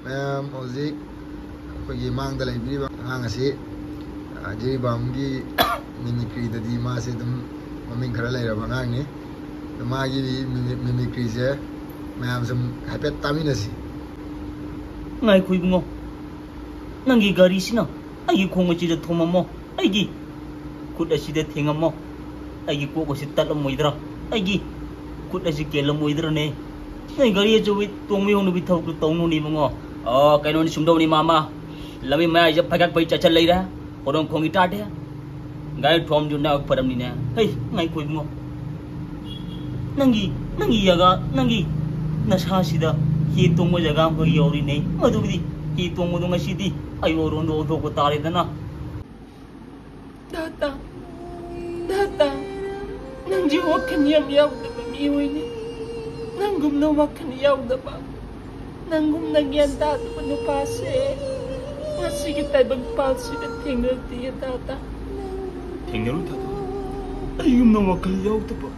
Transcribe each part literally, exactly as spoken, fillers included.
ꯃꯌꯥꯝ ꯍꯧꯖꯤꯛ ꯑꯩꯈꯣꯏꯒꯤ ꯃꯥꯡꯗ ꯂꯩꯕꯤꯔꯤꯕ ꯑꯉꯥꯡ ꯑꯁꯤ, ꯑ, ꯖꯤꯔꯤꯕꯥꯝꯒꯤ ꯃꯤꯃꯤꯀ꯭ꯔꯤꯗꯗꯤ ꯃꯥꯁꯦ ꯑꯗꯨꯝ ꯃꯃꯤꯡ ꯈꯔ ꯂꯩꯔꯕ ꯑꯉꯥꯡꯅꯤ꯫ ꯑꯗꯣ ꯃꯥꯒꯤ ꯃꯤꯃꯤ-, ꯃꯤꯃꯤꯀ꯭ꯔꯤꯁꯦ ꯃꯌꯥꯝ ꯁꯨꯝ ꯍꯥꯏꯐꯦꯠ ꯇꯥꯃꯤꯟꯅꯁꯤ꯫ ꯉꯥꯏꯈꯣ ꯏꯕꯨꯡꯉꯣ, ꯅꯪꯒꯤ ꯒꯥꯔꯤꯁꯤꯅ ꯑꯩꯒꯤ ꯈꯣꯡ ꯑꯁꯤꯗ ꯊꯣꯝꯃꯝꯃꯣ꯫ ꯑꯩꯒꯤ ꯈꯨꯠ ꯑꯁꯤꯗ ꯊꯦꯡꯉꯝꯃꯣ꯫ ꯑꯩꯒꯤ ꯀꯣꯛ ꯑꯁꯤ ꯇꯠꯂꯝꯃꯣꯏꯗ꯭ꯔꯥ? ꯑꯩꯒꯤ ꯈꯨꯠ ꯑꯁꯤ ꯀꯦꯜꯂꯝꯃꯣꯏꯗ꯭ꯔꯅꯦ? ꯅꯣꯏ ꯒꯥꯔꯤ ꯑꯆꯧꯕ ꯇꯣꯡꯕ ꯌꯧꯅꯕꯤ ꯊꯕꯛꯇꯨ ꯇꯧꯅꯨꯅꯦ ꯏꯕꯨꯡꯉꯣ꯫ ꯑꯣ, ꯀꯩꯅꯣꯅꯤ, ꯁꯨꯝꯗꯧꯅꯤ ꯃꯥꯃ꯫ ꯂꯝꯕꯤ ꯃꯌꯥꯏꯁꯦ ꯐꯩꯒꯥꯛ ꯐꯩ ꯆꯠꯁꯜ ꯂꯩꯔꯦ꯫ ꯍꯣꯔꯣꯟ ꯈꯣꯡꯒꯤ ꯇꯥꯗꯦ꯫ ꯒꯥꯔꯤ ꯊꯣꯝꯗꯨ ꯅꯥ ꯐꯔꯝꯅꯤꯅꯦ꯫ ꯍꯩ, ꯉꯥꯏꯈꯣ ꯏꯕꯨꯡꯉꯣ꯫ ꯅꯪꯒꯤ, ꯅꯪꯒꯤ ꯖꯒꯥ, ꯅꯪꯒꯤ ꯅꯁꯥꯁꯤꯗ ꯍꯤ ꯇꯣꯡꯕ ꯖꯒꯥ ꯑꯃꯈꯛ ꯌꯧꯔꯤꯅꯦ꯫ ꯃꯗꯨꯒꯤꯗꯤ ꯍꯤ ꯇꯣꯡꯕꯗꯣ ꯉꯁꯤꯗꯤ ꯑꯩ ꯋꯥꯔꯣꯟꯗ ꯑꯣꯟꯊꯣꯛꯄ ꯇꯥꯔꯦꯗꯅ꯫ ꯗꯥꯇꯥ, ꯗꯥꯇꯥ, ꯅꯪꯁꯦ ꯋꯥꯈꯜ ꯌꯥꯝ ꯌꯥꯎꯗꯕ ꯃꯤꯑꯣꯏꯅꯤ꯫ ꯅꯪꯒꯨꯝꯅ ꯋꯥꯈꯜ ꯌꯥꯎꯗꯕ, ꯅꯪꯒꯨꯝꯅ ꯒ꯭ꯌꯥꯟ ꯇꯥꯗꯕ ꯅꯨꯄꯥꯁꯦ ꯉꯁꯤꯒꯤ ꯇꯥꯏꯕꯪ ꯄꯥꯜꯁꯤꯗ ꯊꯦꯡꯅꯔꯛꯇꯦ ꯗꯥꯇꯥ꯫ ꯊꯦꯡꯅꯔꯨ ꯗꯥꯇꯥ꯫ ꯑꯩꯒꯨꯝꯅ ꯋꯥꯈꯜ ꯌꯥꯎꯗꯕ,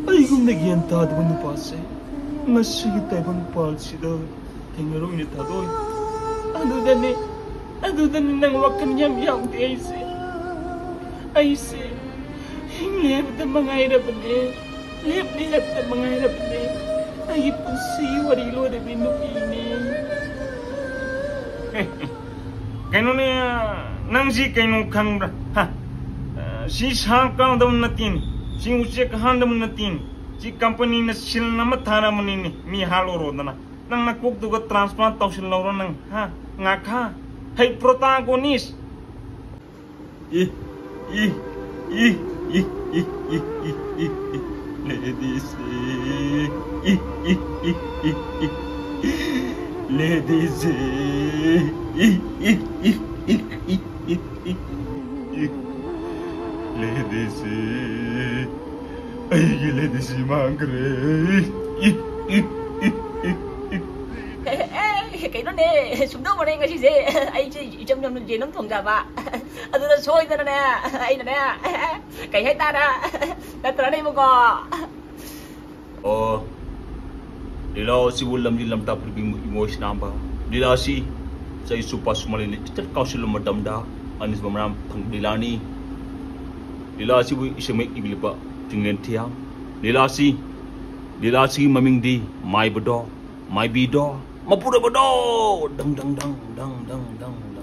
ꯑꯩꯒꯨꯝꯅ ꯒ꯭ꯌꯥꯟ ꯇꯥꯗꯕ ꯅꯨꯄꯥꯁꯦ ꯉꯁꯤꯒꯤ ꯇꯥꯏꯕꯪ ꯄꯥꯜꯁꯤꯗ ꯊꯦꯡꯅꯔꯣꯏꯅꯦ ꯊꯥꯗꯣꯏ꯫ ꯑꯗꯨꯗꯅꯦ, ꯑꯗꯨꯗꯅꯦ ꯅꯪ ꯋꯥꯈꯜ ꯌꯥꯝ ꯌꯥꯎꯗꯦ ꯑꯩꯁꯦ꯫ ꯑꯩꯁꯦ ꯍꯤꯡꯂꯤ ꯍꯥꯏꯕꯗ ꯃꯉꯥꯏꯔꯕꯅꯦ, ꯂꯦꯞꯂꯤ ꯍꯥꯏꯕꯗ ꯃꯉꯥꯏꯔꯕꯅꯦ꯫ ꯑꯩꯒꯤ ꯄꯨꯟꯁꯤꯒꯤ ꯋꯥꯔꯤ ꯂꯣꯏꯔꯕꯤ ꯅꯨꯄꯤꯅꯦ꯫ ꯀꯩꯅꯣꯅꯦ, ꯅꯪꯁꯤ ꯀꯩꯅꯣ ꯈꯪꯕ꯭ꯔꯥ? ꯍꯥ? ꯁꯤ ꯁꯥ ꯀꯥꯡꯗꯕ ꯅꯠꯇꯦꯅꯦ, ꯁꯤ ꯎꯆꯦꯛ ꯍꯥꯟꯗꯕ ꯅꯠꯇꯦꯅꯦ, ꯁꯤ ꯀꯝꯄꯅꯤꯅ ꯁꯤꯜ ꯑꯃ ꯊꯥꯔꯝꯕꯅꯤꯅꯦ, ꯃꯤ ꯍꯥꯠꯂꯨꯔꯣꯗꯅ꯫ ꯅꯪ ꯅꯀꯣꯛꯇꯨꯒ ꯇ꯭ꯔꯥꯟꯁꯄ꯭ꯂꯥꯟ ꯇꯧꯁꯤꯜꯍꯧꯔꯣ ꯅꯪ, ꯍꯥ? ꯉꯥꯈꯥ, ꯍꯩ protagonist. E, E, E, E, E, E, E, E, E, E, ladies, E, E, E, E, E, E, E, ladies, E, E, E, E, E, E, E, E, E, ladies, ꯑꯩꯒꯤ ꯂꯦꯗꯤꯁꯤ ꯃꯥꯡꯈ꯭ꯔꯦ꯫ E, E, E, E, E. ꯑꯦ, ꯀꯩꯅꯣꯅꯦ, ꯁꯨꯝꯗꯧꯕꯅꯦ ꯉꯁꯤꯁꯦ꯫ ꯑꯩꯁꯦ ꯏꯆꯝ ꯆꯝꯅ ꯌꯦꯟ ꯑꯃ ꯊꯣꯡꯖꯕ꯫ ꯑꯗꯨꯗ ꯁꯣꯏꯗꯅꯅꯦ, ꯑꯩꯅꯅꯦ, ꯀꯩ ꯍꯥꯏꯇꯥꯔꯦ, ꯅꯠꯇ꯭ꯔꯅꯦ ꯏꯕꯨꯡꯉꯣ? ꯑꯣ, ꯂꯤꯂꯥ ꯑꯁꯤꯕꯨ ꯂꯝꯖꯤ ꯂꯝꯇꯥꯛꯄꯤꯕ ꯏꯃꯣꯏ ꯁꯅꯥꯝꯕ, ꯂꯤꯂꯥ ꯑꯁꯤ ꯆꯍꯤ ꯆꯨꯞꯄ ꯁꯨꯃꯥꯏꯅ ꯂꯤꯆꯠ ꯀꯥꯎꯁꯤꯜꯂꯨꯕ ꯃꯇꯝꯗ ꯑꯅꯤꯁꯨꯕ ꯃꯔꯥꯝ ꯐꯪꯕ ꯂꯤꯂꯥꯅꯤ꯫ ꯂꯤꯂꯥ ꯑꯁꯤꯕꯨ ꯏꯁꯩ ꯃꯌꯦꯛ ꯏꯕꯤꯔꯤꯕ ꯆꯤꯡꯂꯦꯟ ꯊꯤꯌꯥꯝ꯫ ꯂꯤꯂꯥ ꯑꯁꯤ, ꯂꯤꯂꯥ ꯑꯁꯤꯒꯤ ꯃꯃꯤꯡꯗꯤ ꯃꯥꯏꯕꯗꯣ, ꯃꯥꯏꯕꯤꯗꯣ, ꯃꯄꯨꯔꯣꯏꯕꯗꯣ꯫ ꯗꯪ ꯗꯪ ꯗꯪ ꯗꯪ ꯗꯪ ꯗꯪ꯫